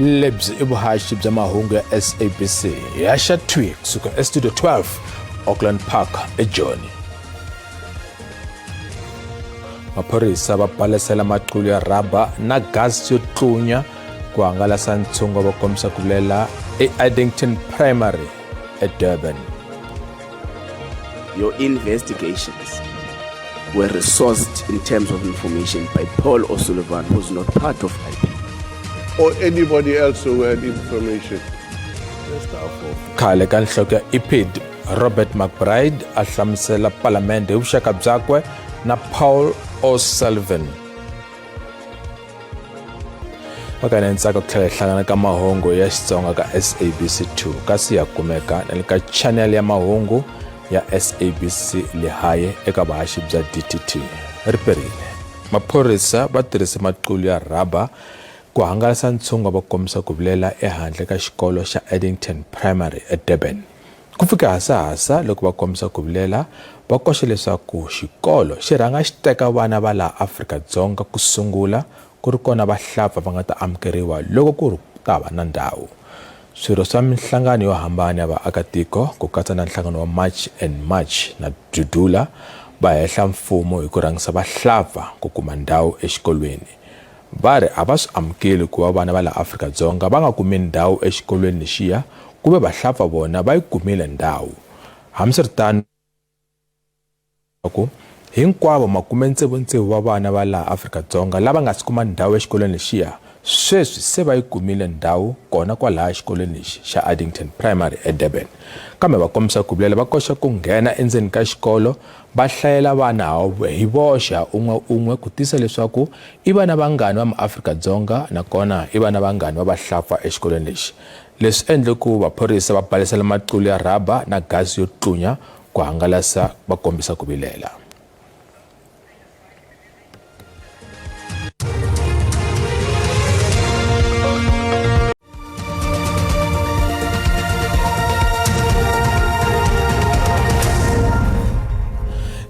Lebyi i vuhaxi bya mahungu ya SABC hi haxa thwi kusuka eStudio 12 Auckland Park eJoni. Maphorisa va balesela maqulu ya rhaba na gasi yo tlunya ku hangalasa ntshungu va kombisa ku vilela eAddington Primary eDurban. Your investigations were resourced in terms of information by Paul O'Sullivan, who's not part of IP. Or anybody else who had information. Khale ka nhloko ya IPID Robert McBride a hlamusela palamende hi vuxaka byakwe na Paul O'Sullivan. Makana ntsako ku tlhela hi hlangana ka mahungu ya Xitsonga ka SABC 2 kasi ya kumeka na le ka channel ya mahungu ya SABC Lehae eka vuhaxi bya DTT. Riperile. Maphorisa va tirhise maqulu ya rhaba ku hangalasa ntshungu va kombisa ku vilela ehandle ka xikolo xa Addington Primary eDurban. Ku fike hasahasa loko va kombisa ku vilela va koxa leswaku xikolo xi rhanga xi teka vana va laha Afrika-Dzonga ku sungula ku ri kona vahlapfa va nga ta amukeriwa loko ku ri ku ta va na ndhawu. Swirho swa minhlangano yo hambana ya vaakatiko ku katsa na nhlangano wa March and March na Dudula va hehla mfumo hi ku rhangisa vahlapfa ku kuma ndhawu exikolweni. Va ri a va swi amukeli ku va vana va laha Afrika-Dzonga va nga kumi ndhawu exikolweni lexiya ku ve vahlapfa vona va yi kumile ndhawu. Hambiswiritano, ku hinkwavo makume-tsevu-tsevu va vana va laha Afrika-Dzonga lava nga si kuma ndhawu exikolweni lexiya sweswi se va yi kumile ndhawu kona kwalaya exikolweni lexi xa Addington Primary eDurban. Kambe va kombisa ku vilela va koxa ku nghena endzeni ka xikolo va hlayela vana hi voxe ha un'we-un'we ku tiyisa leswaku i vana vangani va maAfrika-Dzonga nakona i vana vangani va vahlapfa exikolweni lexi. Leswi endle ku vaphorisa va balesela maqulu ya rhaba na gasi yo tlunya ku hangalasa va kombisa ku vilela.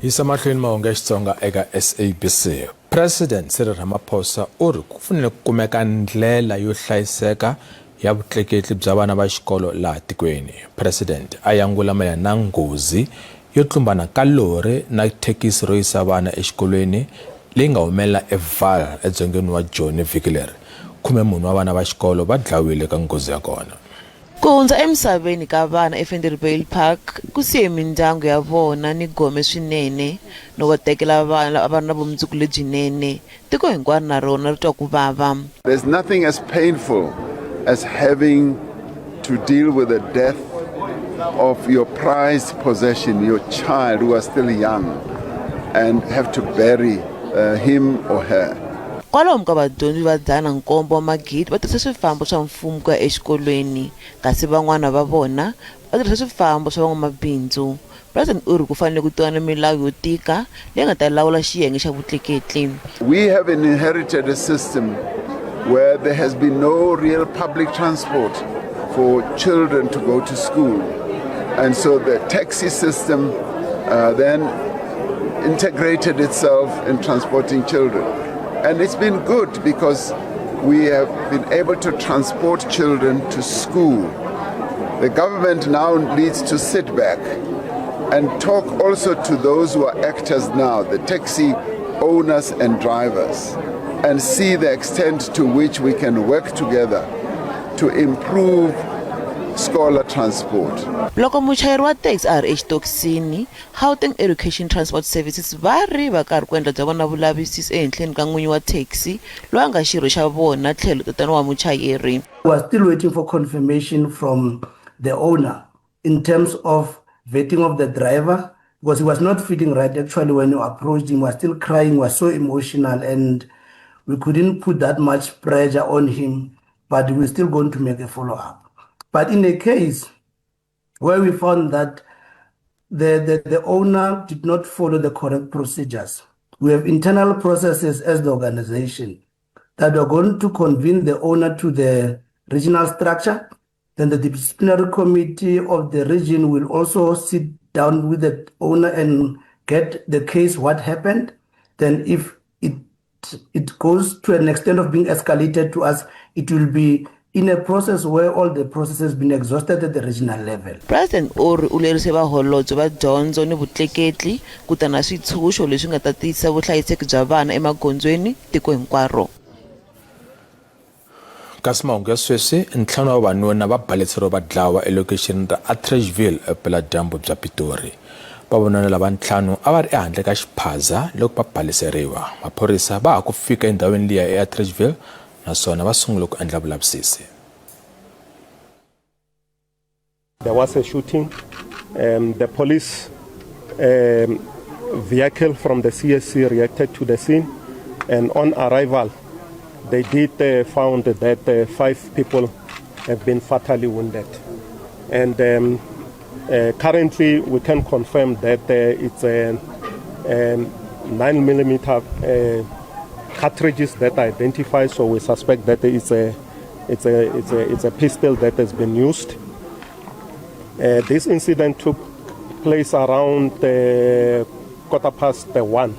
Yisa mahlweni mahungu ya Xitsonga eka SABC. President Cyril Ramaphosa u ri ku fanele ku kumeka ndlela yo hlayiseka ya vutleketli bya vana va xikolo laha tikweni. President a yangula mayelana na nghozi yo tlumbana ka lori na thekisi ro yisa vana exikolweni leyi nga humelela eVaal edzongeni wa Joni vhiki leri. 14 wa vana va xikolo va dlawile ka nghozi ya kona. Ku hundza emisaveni ka vana eVanderbijl Park ku siye mindyangu ya vona ni gome swinene no va tekela vana lava a va ri na vumundzuku lebyinene. Tiko hinkwaro na rona ri twa ku vava. There's nothing as painful as having to deal with the death of your prized possession, your child who are still young, and have to bury him or her. Kwalomu ka vadyondzi va 700 wa magidi va tirhisa swifambo swa mfumo ku ya exikolweni, kasi van'wana va vona va tirhisa swifambo swa van'wamabindzu. President u ri ku fanele ku tiwa na milawu yo tika leyi nga ta lawula xiyenge xa vutleketli. We have inherited a system where there has been no real public transport for children to go to school. And so the taxi system then integrated itself in transporting children. And it's been good because we have been able to transport children to school. The government now needs to sit back and talk also to those who are actors now, the taxi owners and drivers, and see the extent to which we can work together to improve scholar transport. Loko muchayeri wa taxi a ha ri exitokisini, Gauteng Education Transport Services va ri va karhi ku endla bya vona vulavisisi ehenhleni ka n'winyi wa taxi loyi a nga xirho xa vona tlhelo tatana wa muchayeri. We are still waiting for confirmation from the owner in terms of vetting of the driver because he was not feeling right actually when you approached him. He was still crying, was so emotional, and we couldn't put that much pressure on him, but we're still going to make a follow-up. But in a case where we found that the owner did not follow the correct procedures, we have internal processes as the organization that we are going to convene the owner to the regional structure. Then the disciplinary committee of the region will also sit down with the owner and get the case, what happened. Then if it goes to an extent of being escalated to us, it will be in a process where all the process has been exhausted at the regional level. President u ri u lerise vaholobye va dyondzo ni vutleketli ku ta na switshunxo leswi nga ta tiyisisa vuhlayiseki bya vana emagondzweni tiko hinkwaro. Kasi mahungu ya sweswi, ntlhanu wa vavanuna va baleseriwe va dlawa elokixini ra Atteridgeville evupeladyambu bya Pitori. Vavanuna lava ntlhanu a va ri ehandle ka xiphaza loko va baleseriwa. Maphorisa va ha ku fika endhawini liya eAtteridgeville naswona va sungule ku endla vulavisisi. There was a shooting. The police vehicle from the CSC reacted to the scene, and on arrival, they did found that 5 people have been fatally wounded. And currently, we can confirm that it's a 9 millimeter cartridges that are identified, so we suspect that it's a pistol that has been used. This incident took place around 1:15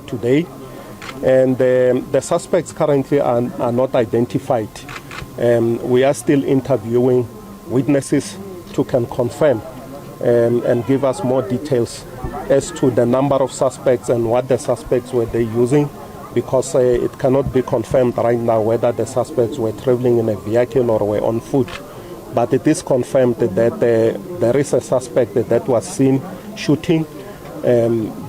today, and the suspects currently are not identified. We are still interviewing witnesses to can confirm and give us more details as to the number of suspects and what the suspects were they using, because it cannot be confirmed right now whether the suspects were traveling in a vehicle or were on foot. But it is confirmed that there is a suspect that was seen shooting,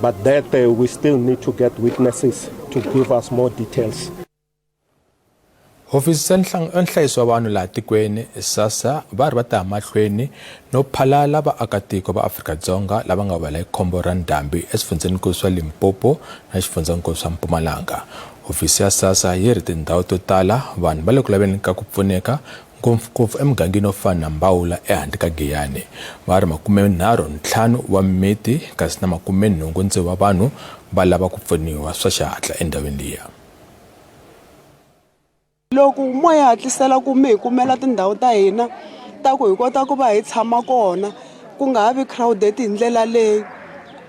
but that we still need to get witnesses to give us more details. Hofisi ya nhlayiso wa vanhu laha tikweni SASSA va ri va ta ya mahlweni no phalala vaakatiko va Afrika-Dzonga lava nga wela hi khombo ra ndhambi eswifundzhenikulu swa Limpopo na xifundzankulu swa Mpumalanga. Hofisi ya SASSA yi ri tindhawu to tala vanhu va le ku laveni ka ku pfuneka ngopfungopfu emugangeni wo fana na Mbawula ehandle ka Giyani. Va ri 35 wa miti kasi na 86 wa vanhu va lava ku pfuniwa swa xihatla endhawini liya. Loko moya hatlisela ku mi hi kumela tindhawu ta hina ta ku hi kota ku va hi tshama kona ku nga ha vi crowded hi ndlela leyi,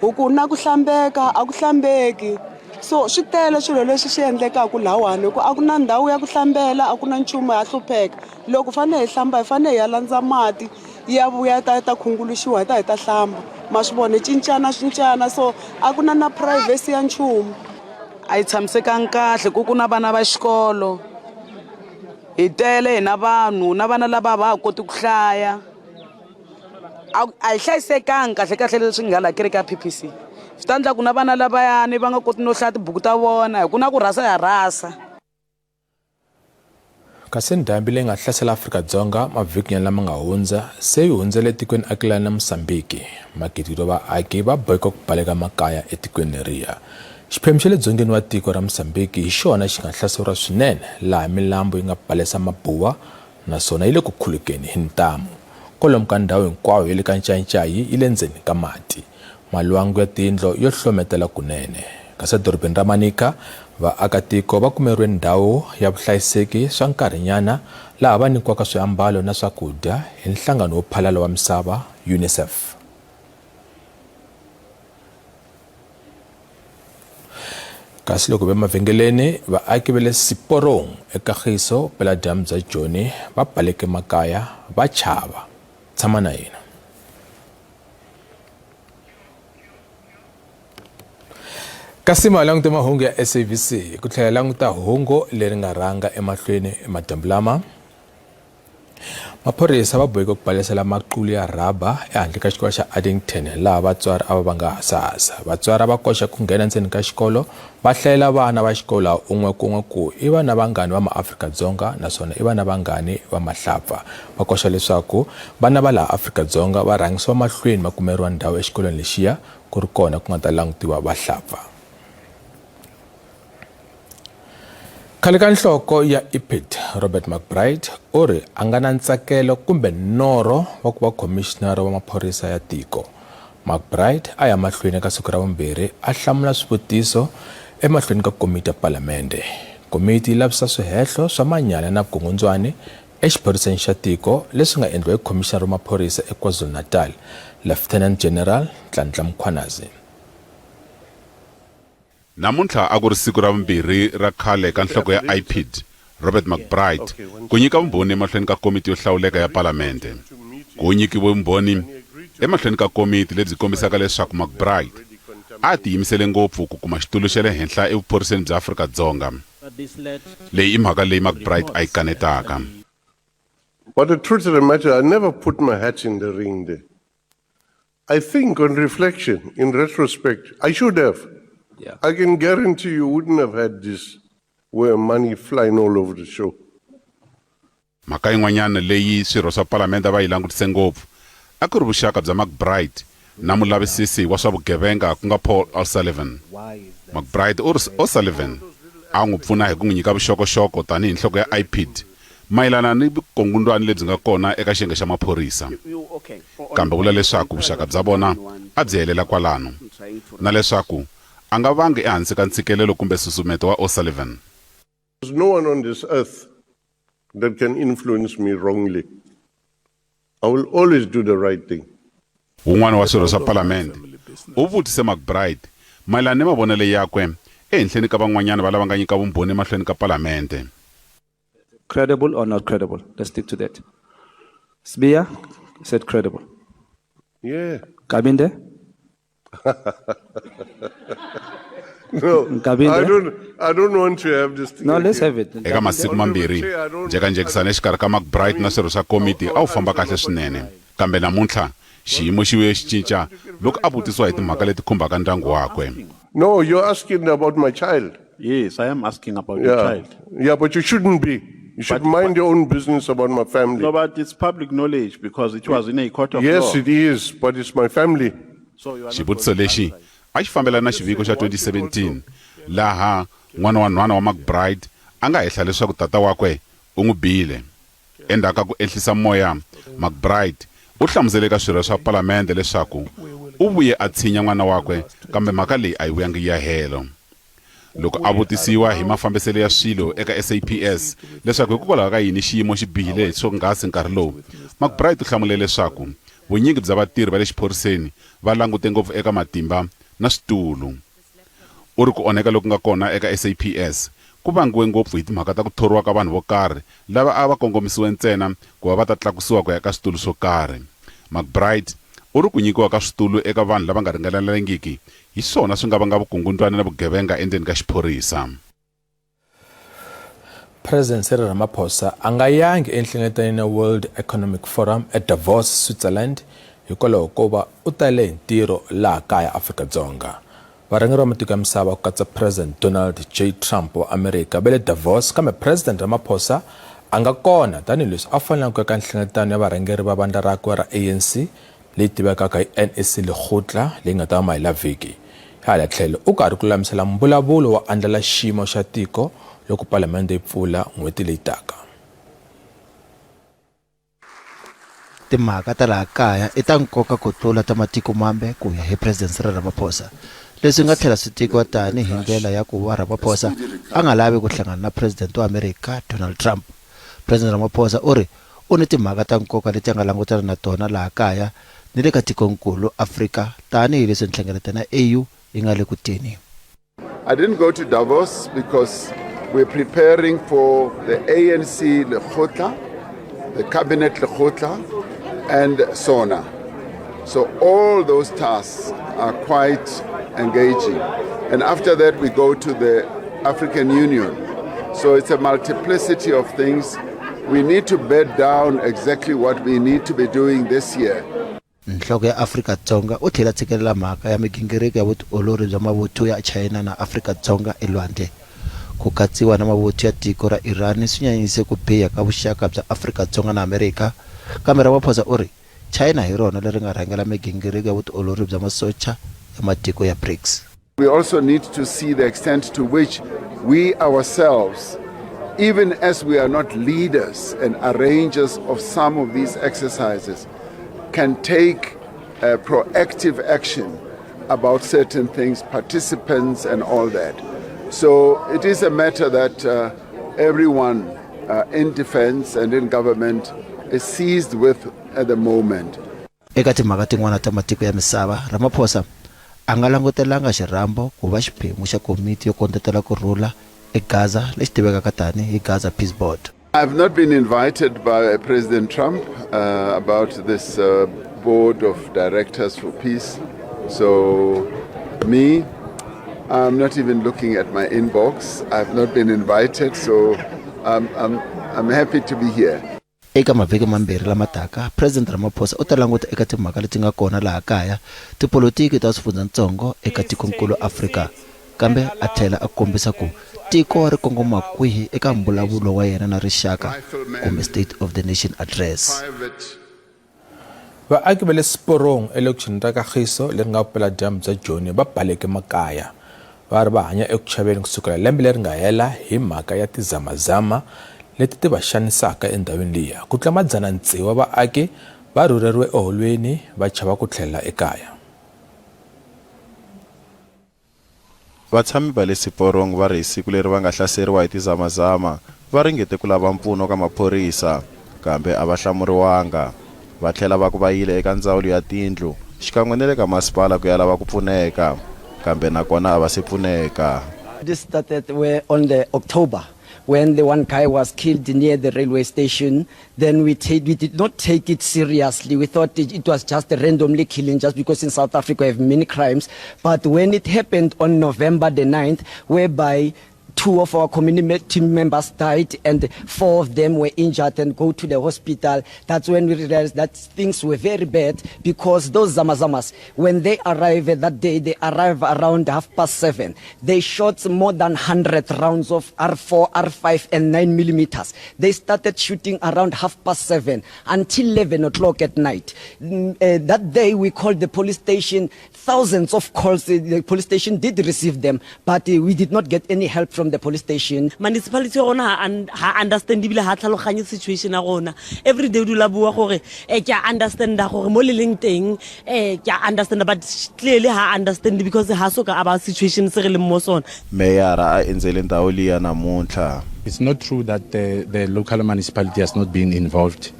hi ku na ku hlambeka a ku hlambeki. So swi tele swilo leswi swi endlekaka lahawani, hi ku a ku na ndhawu ya ku hlambela, a ku na nchumu, ha hlupheka. Loko fanele hi hlamba hi fanele hi ya landza mati ya vuya ta khunguluxiwa hi ta hi ta hlamba. Ma swi vona, hi cincana cincana, so a ku na na privacy ya nchumu. A yi tshamisekanga kahle ku ku na vana va xikolo, hi tele hi na vanhu, na vana lava va ha koti ku hlaya. A hi hlayisekanga kahle kahle leswi nga laha kereke ya PPC. Swi ta endla ku na vana lavayani va nga koti no hlaya tibuku ta vona, hi ku na ku rhasa ya rhasa. Kasi ndhambi leyi nga hlasela Afrika-Dzonga mavhikinyana lama nga hundza se yi hundzele etikweni akelana na Mozambique. Magidi ya vaaki va boheka ku baleka makaya etikweni leriya. Xiphemu xa le dzongeni wa tiko ra Mozambique hi xona xi nga hlaseriwa swinene, laha milambu yi nga balesa mabuwa naswona yi le ku khulukeni hi ntamu. Kwalomu ka ndhawu hinkwayo ya le ka Ncayicayi yi le ndzeni ka mati. Malwangu ya tindlo yo hlometela kunene. Kasi edorobeni ra Manica, vaakatiko va kumeriwe ndhawu ya vuhlayiseki swa nkarhinyana laha va nyikiwaka swiambalo na swakudya hi nhlangano wo phalala wa misava UNICEF. Kasi loko ve mavhengeleni, vaaki va le Siporong eKagiso vupeladyambu bya Joni va baleke makaya va chava. Tshama na hina. Kasi ma languta mahungu ya SABC ku tlhela languta hungu leri nga rhanga emahlweni emadyambu lama. Maphorisa va boheke ku balesela maqulu ya rhaba ehandle ka xikolo xa Addington laha vatswari a va vanga hasahasa. Vatswari va koxa ku nghena ndzeni ka xikolo va hlayela vana va xikolo un'we kun'we ku i vana vangani va maAfrika-Dzonga naswona i vana vangani va mahlapfa. Va koxa leswaku vana va laha Afrika-Dzonga va rhangisiwa mahlweni va kumeriwa ndhawu exikolweni lexiya ku ri kona ku nga ta langutiwa vahlapfa. Khale ka nhloko ya IPID Robert McBride u ri a nga na ntsakelo kumbe norho wa ku va khomishinara wa maphorisa ya tiko. McBride a ya mahlweni eka siku ra vumbirhi a hlamula swivutiso emahlweni ka komiti ya palamende. Komiti yi lavisisa swihehlo swa manyala na vukungundzwani exiphoriseni xa tiko leswi nga endliwa hi khomishinara wa maphorisa eKwaZulu-Natal, Lieutenant General Nhlanhla Mkhwanazi. Namuntlha a ku ri siku ra vumbirhi ra khale ka nhloko ya IPID, Robert McBride ku nyika vumbhoni emahlweni ka komiti yo hlawuleka ya Palamende. Ku nyikiwe vumbhoni emahlweni ka komiti lebyi kombisaka leswaku McBride a tiyimisele ngopfu ku kuma xitulu xa le henhla evuphoriseni bya Afrika-Dzonga. Leyi i mhaka leyi McBride a yi kanetaka. But the truth of the matter, I never put my hat in the ring there. I think on reflection, in retrospect, I should have. Yeah. I can guarantee you wouldn't have had this where money flying all over the show. Mhaka yin'wanyana leyi swirho swa palamende a va yi langutise ngopfu a ku ri vuxaka bya McBride na mulavisisi wa swa vugevenga ku nga Paul O'Sullivan. McBride u ri O'Sullivan a n'wi pfuna hi ku n'wi nyika vuxokoxoko tanihi nhloko ya IPID mayelana ni vukungundwani lebyi nga kona eka xiyenge xa maphorisa. Kambe vula leswaku vuxaka bya vona a byi helela kwalano na leswaku a nga vangi ehansi ka ntshikelelo kumbe nsusumeto wa O'Sullivan. There's no one on this earth that can influence me wrongly. I will always do the right thing. Wun'wana wa swirho swa palamende u vutise McBride mayelana ni mavonelo yakwe ehenhleni ka van'wanyana va lava nga nyika vumbhoni emahlweni ka palamende. Credible or not credible? Let's stick to that. Sibiya said credible. Yeah. Kabinde? No, Nkabinde? I don't want to have this thing. No, let's have it. Eka masiku mambirhi, njhekanjhekisano exikarhi ka McBride na swirho swa komiti a wu famba kahle swinene. Kambe namuntlha, xiyimo xi vuye xi cinca loko a vutisiwa hi timhaka leti khumbaka ndyangu wakwe. No, you're asking about my child. Yes, I am asking about your child. Yeah, but you shouldn't be. You should mind your own business about my family. No, but it's public knowledge because it was in a court of Yes, law. it is, but it's my family. So you are not Xivutiso lexi a xi fambelana na xiviko xa 2017 laha n'wana wa nhwana wa McBride a nga hehla leswaku tata wakwe u n'wi bile. Endzhaku ka ku ehlisa moya, McBride u hlamusele eka swirho swa palamende leswaku u vuye a tshinya n'wana wakwe kambe mhaka leyi a yi vuyangi yi ya helo. Loko a vutisiwa hi mafambiselo ya swilo eka SAPS leswaku hikokwalaho ka yini xiyimo xi bihile swonghasi nkarhi lowu, McBride u hlamule leswaku vunyingi bya vatirhi va le xiphoriseni va langute ngopfu eka matimba na switulu. U ri ku onheka loku nga kona eka SAPS ku vangiwe ngopfu hi timhaka ta ku thoriwa ka vanhu vo karhi lava a va kongomisiwe ntsena ku va va ta tlakusiwa ku ya eka switulu swo karhi. McBride u ri ku nyikiwa ka switulu eka vanhu lava nga ringanelangiki hi swona swi nga vanga vukungundwani na vugevenga endzeni ka xiphorisa. President Cyril Ramaphosa a nga yangi enhlengeletanweni ya World Economic Forum eDavos, Switzerland hikwalaho ko va u tale hi ntirho laha kaya Afrika-Dzonga. Varhangeri va matiko ya misava ku katsa President Donald J. Trump wa Amerika va le Davos kambe President Ramaphosa a nga kona tanihileswi a fanelanga ku ya ka nhlengeletano ya varhangeri va vandla rakwe ra ANC leyi tivekaka hi NEC Lekgotla leyi nga ta va mahelavhiki. Hi hala tlhelo, u karhi ku lulamisela mbulavulo wo andlala xiyimo xa tiko loko palamende yi pfula n'hweti leyi taka. Timhaka ta laha kaya i ta nkoka ku tlula ta matiko mambe ku ya hi President Cyril Ramaphosa. Leswi nga tlhela swi tekiwa tani hi ndlela ya ku va Ramaphosa a nga lavi ku hlangana na President wa Amerika Donald Trump. President Ramaphosa u ri u ni timhaka ta nkoka leti a nga langutana na tona laha kaya ni le ka tikonkulu Afrika tani hi leswi nhlengeletano ya AU yi nga le ku teni. I didn't go to Davos because we're preparing for the ANC Lekgotla, the Cabinet Lekgotla, and SONA. So all those tasks are quite engaging. And after that, we go to the African Union. So it's a multiplicity of things. We need to bed down exactly what we need to be doing this year. Nhloko ya Afrika-Dzonga u tlhele a tshikelela mhaka ya migingiriko ya vutiolori bya mavuthu ya China na Afrika-Dzonga elwandle. Ku katsiwa na mavuthu ya tiko ra Iran swi nyanyise ku biha ka vuxaka bya Afrika-Dzonga na Amerika, kambe Ramaphosa u ri China hi rona leri nga rhangela migingiriko ya vutiolori bya masocha ya matiko ya BRICS. We also need to see the extent to which we ourselves, even as we are not leaders and arrangers of some of these exercises, can take proactive action about certain things, participants and all that. So it is a matter that everyone in defense and in government is seized with at the moment. Eka timhaka tin'wana ta matiko ya misava, Ramaphosa a nga langutelanga xirhambo ku va xiphemu xa komiti yo kondletela ku rhula eGaza lexi tivekaka tani hi Gaza Peace Board. I've not been invited by President Trump uh, about this uh, board of directors for peace. So, me, I'm not even looking at my inbox. I've not been invited, so I'm, I'm, I'm happy to be here. Eka mavhiki mambirhi lama taka, President Ramaphosa u ta languta eka timhaka leti nga kona laha kaya, tipolotiki ta swifundzatsongo eka tikonkulu Afrika, kambe a tlhela a kombisa ku tiko ri kongoma kwihi eka mbulavulo wa yena na rixaka kumbe State of the Nation Address. Vaaki va le Sporong elokixini ra Kagiso leri nga vupeladyambu bya Joni va baleke makaya. Va ri va hanya eku chaveni ku sukela lembe leri nga hela hi mhaka ya tizamazama leti ti va xanisaka endhawini liya. Ku tlula madzana tsevu wa vaaki va rhurheriwe eholweni va chava ku tlhelela ekaya. Vatshami va le Seporong va ri hi siku leri va nga hlaseriwa hi tizamazama, va ringete ku lava mpfuno ka maphorisa, kambe a va hlamuriwanga. Va tlhela va ku va yile eka ndzawulo ya tindlu xikan'we na le ka masipala ku ya lava ku pfuneka, kambe na kona a va se pfuneka. This started where on the October when the one guy was killed near the railway station. Then we, we did not take it seriously. We thought it, it was just a randomly killing just because in South Africa we have many crimes. But when it happened on November the 9th, whereby two of our community members died and four of them were injured and go to the hospital. That's when we realized that things were very bad because those zamazamas, when they arrived that day, they arrived around 7:30. They shot more than 100 rounds of R4, R5 and 9 millimeters. They started shooting around 7:30 until 11 o'clock at night. Mm, that day we called the police station thousands of calls. The police station did receive them, but we did not get any help from the police station. Municipality ya rona ha understand ebile ha tlhaloganye situation ya rona. Every day o dula bua gore eh ke a understanda gore mo le leng teng eh ke a understanda but clearly ha understand because ha so ka about situation se re leng mo sona. Meyara a endzele ndhawu liya namuntlha. It's not true that the, the local municipality has not been involved.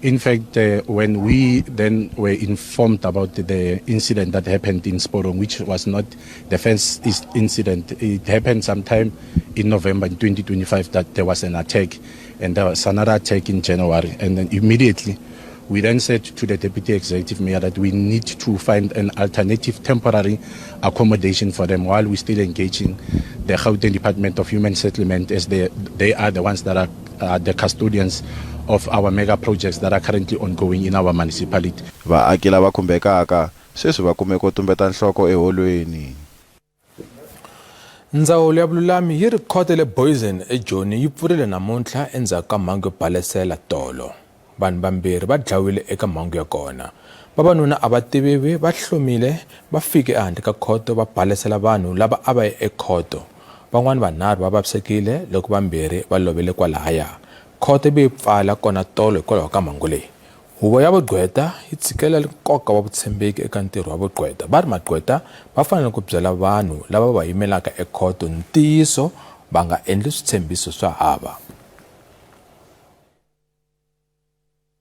In fact, uh, when we then were informed about the incident that happened in Sporong, which was not the first incident, it happened sometime in November in 2025 that there was an attack, and there was another attack in January. And then immediately, we then said to the deputy executive mayor that we need to find an alternative temporary accommodation for them while we're still engaging the Gauteng Department of Human Settlement as they, they are the ones that are the custodians of our mega projects that are currently ongoing in our municipality. Vaaki lava khumbekaka sweswi va kume ko tumbeta nhloko eholweni. Ndzawulo ya vululami yi ri khoto le Booysen eJoni yi pfurile namuntlha endzhaku ka mhangu yo balesela tolo. Vanhu vambirhi va dlawile eka mhangu ya kona. Vavanuna a va tiviwi va hlomile va fike ehandle ka khoto va balesela vanhu lava a va ye ekhoto. Van'wana vanharhu va vavisekile loko vambirhi va lovele kwalahaya. Khoto yi ve yi pfala kona tolo hikwalaho ka mhangu leyi. Huvo ya vugqweta yi tshikelela nkoka wa vutshembeki eka ntirho wa vugqweta. Va ri magqweta va fanele ku byela vanhu lava va yimelaka ekhoto ntiyiso va nga endli switshembiso swa hava.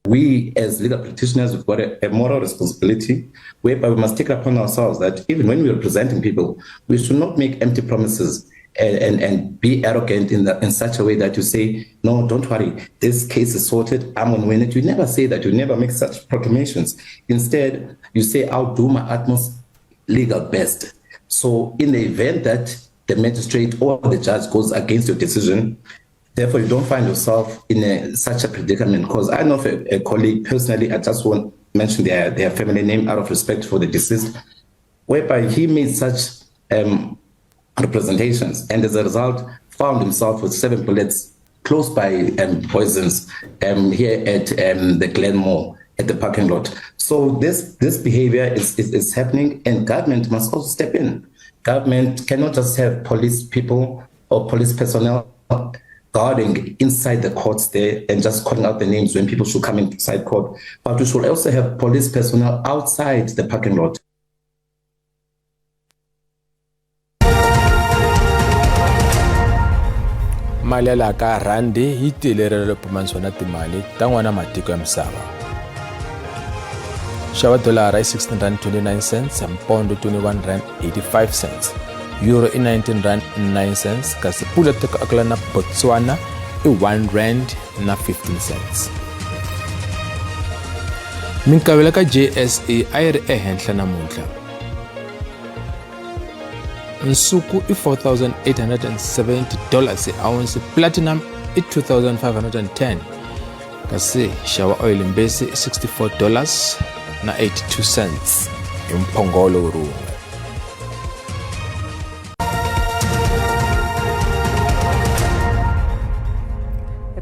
We, as legal practitioners, we've got a, a moral responsibility whereby we must take it upon ourselves that even when we are representing people, we should not make empty promises and, and, and be arrogant in, the, in such a way that you say, no, don't worry, this case is sorted, I'm going to win it. You never say that. You never make such proclamations. Instead, you say, I'll do my utmost legal best. So in the event that the magistrate or the judge goes against your decision, therefore you don't find yourself in a, such a predicament. Because I know a, a colleague personally, I just won't mention their, their family name out of respect for the deceased, whereby he made such um, representations and as a result found himself with seven bullets close by um, poisons um, here at um, the Glenmore at the parking lot. So this this behavior is, is, is happening and government must also step in. Government cannot just have police people or police personnel guarding inside the courts there and just calling out the names when people should come inside court. But we should also have police personnel outside the parking lot. Mali ya laha ka rhandi yi tiyelerile pimanisiwa na timali ta n'wana matiko ya misava. Xava dolara i 16 rand 29 cents, mpondo 21 rand 85 cents. Euro i 19 rand 9 cents kasi pula tiko akela na Botswana i 1 rand na 15 cents. Minkavelo ka JSE a yi ri ehenhla namuntlha. Nsuku i 4870 dollars hi ounce, platinum i 2510 kasi xava oyili mbesi i 64 dollars na 82 cents hi mphongolo wu ri wun'we.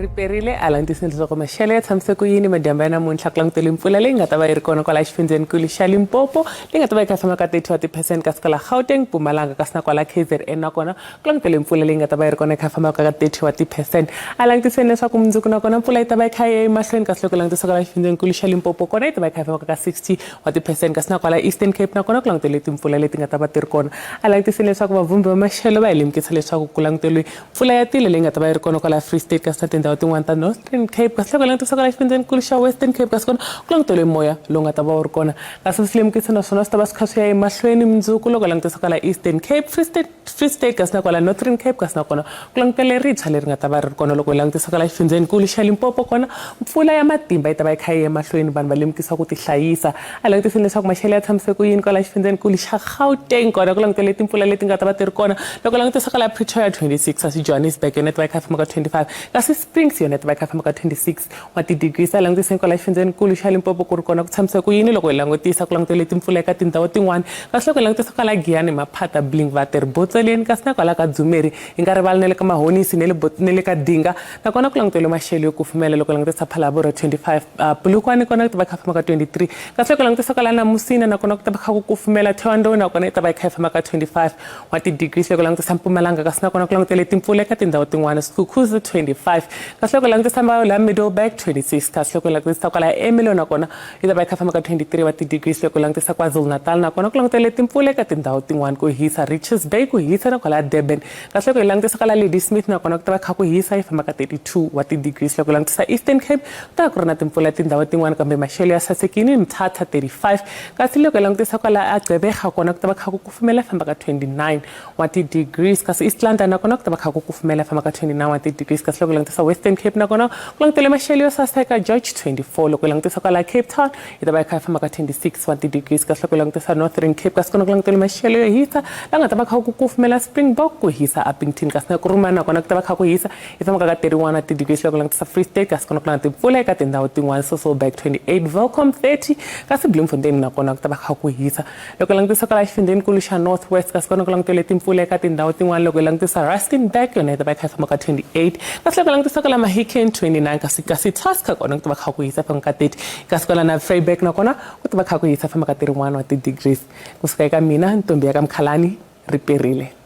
Riperile a langutisile leswaku maxelo ya tshamise ku yini madyambu ya namuntlha ku langutele mpfula leyi nga ta va yi ri kona kwala xifundzenikulu xa Limpopo leyi nga ta va yi kha famba ka 30 wa ti-percent kasi kwala Gauteng, Mpumalanga kasi na kwala KZN nakona ku langutele mpfula leyi nga ta va yi ri kona yi kha fambaka ka 30 wa ti-percent. A langutiseni leswaku mundzuku nakona mpfula yi ta va yi kha yi ya emahlweni kasi loko langutisa kwala xifundzenikulu xa Limpopo kona yi ta va yi kha yi fambaka ka 60 wa ti-percent kasi na kwala Eastern Cape nakona ku langutele timpfula leti nga ta va ti ri kona. A langutiseni leswaku vavhumbi va maxelo va hi lemukisa leswaku ku languteriwe mpfula ya tilo leyi nga ta va yi ri kona kwala Free State kasi na tindhawu tin'wana ta Northern Cape kasi loko langutisa kwala xifundzenikulu xa Western Cape kasi kona ku languteriwe moya lowu nga ta va wu ri kona kasi swilemukiso naswona swi ta va swi kha swi ya emahlweni mundzuku loko langutisa kwala Eastern Cape, Free State, Free State kasi na kwala Northern Cape kasi nakona ku langutele ritshwa leri nga ta va ri ri kona loko hi langutisa kwala xifundzenikulu xa Limpopo kona mpfula ya matimba yi ta va yi kha yi ya emahlweni vanhu va lemukisa ku tihlayisa a langutiseni leswaku maxelo ya tshamise ku yini kwala xifundzenikulu xa Gauteng kona ku langutele timpfula leti nga ta va ti ri kona loko langutisa kwala Pretoria 26 kasi Johannesburg yona yi ta va yi kha yi famba ka 25 kasi Springs yona yi ta va yi kha yi famba ka 26 wa ti-degrees a langutiseni kwala xifundzenikulu xa Limpopo ku ri kona ku tshamise ku yini loko hi langutisa ku langutele timpfula eka tindhawu tin'wana kasi loko hi langutisa kwala Giyani Maphata Blinkwater Botseleni kasi na kwala ka Dzumeri hi nga rivali na le ka Mahonisi ne le ne le ka Dinga nakona ku langutele maxelo yo kufumela loko hi langutisa Phalaborwa 25 Polokwane kona ku ta va kha famba ka 23 kasi loko hi langutisa kwala na Musina nakona ku ta va kha ku kufumela Thohoyandou nakona yi ta va yi kha yi famba ka 25 wa ti-degrees loko langutisa Mpumalanga kasi nakona ku langutele timpfula eka tindhawu tin'wana Skukuza 25 kasi loko langutisa la Middelburg 26 kasi loko langutisa kwala Ermelo nakona yi ta va yi kha famba ka 23 wa ti-degrees loko langutisa KwaZulu-Natal nakona ku langutele timpfula eka tindhawu tin'wana ku hisa Richards Bay ku hisa na kwala Durban kasi loko hi langutisa kwala Ladysmith nakona ku ta va kha ku hisa yi famba ka 32 wa ti-degrees loko langutisa Eastern Cape ku ta va ku ri na timpfula tindhawu tin'wana kambe maxelo ya sasekile Mthatha 35 kasi loko hi langutisa kwala aGqeberha kona ku ta va kha ku kufumela famba ka 29 wa ti-degrees kasi East London nakona ku ta va kha ku kufumela famba ka 29 wa ti-degrees kasi loko hi langutisa Western Cape nakona ku langutele maxelo yo saseka George 24 loko hi langutisa kwala Cape Town yi ta va yi kha yi famba ka 26 wa ti-degrees kasi loko hi langutisa Northern Cape kasi kona ku langutele maxelo yo hisa la nga ta va kha ku kufumela Springbok ku hisa Upington kasi na Kurumani nakona ku ta va kha ku hisa yi famba ka 31 wa ti-degrees loko langutisa Free State kasi kona ku na timpfula eka tindhawu tin'wana Sasolburg 28 Welkom 30 kasi Bloemfontein nakona ku ta va kha ku hisa loko langutisa kwala xifundzenikulu xa North West kasi kona ku langutele timpfula eka tindhawu tin'wana loko hi langutisa Rustenburg yona yi ta va yi kha yi famba ka 28 kasi loko langutisa kwala Mahikeng 29 kasi Tusker kona ku ta va kha ku hisa famba ka 30 kasi kwala na Vryburg nakona ku ta va kha ku hisa famba ka 31 wa ti-degrees kusuka eka mina ntombi ya ka Mkhalani ri perile.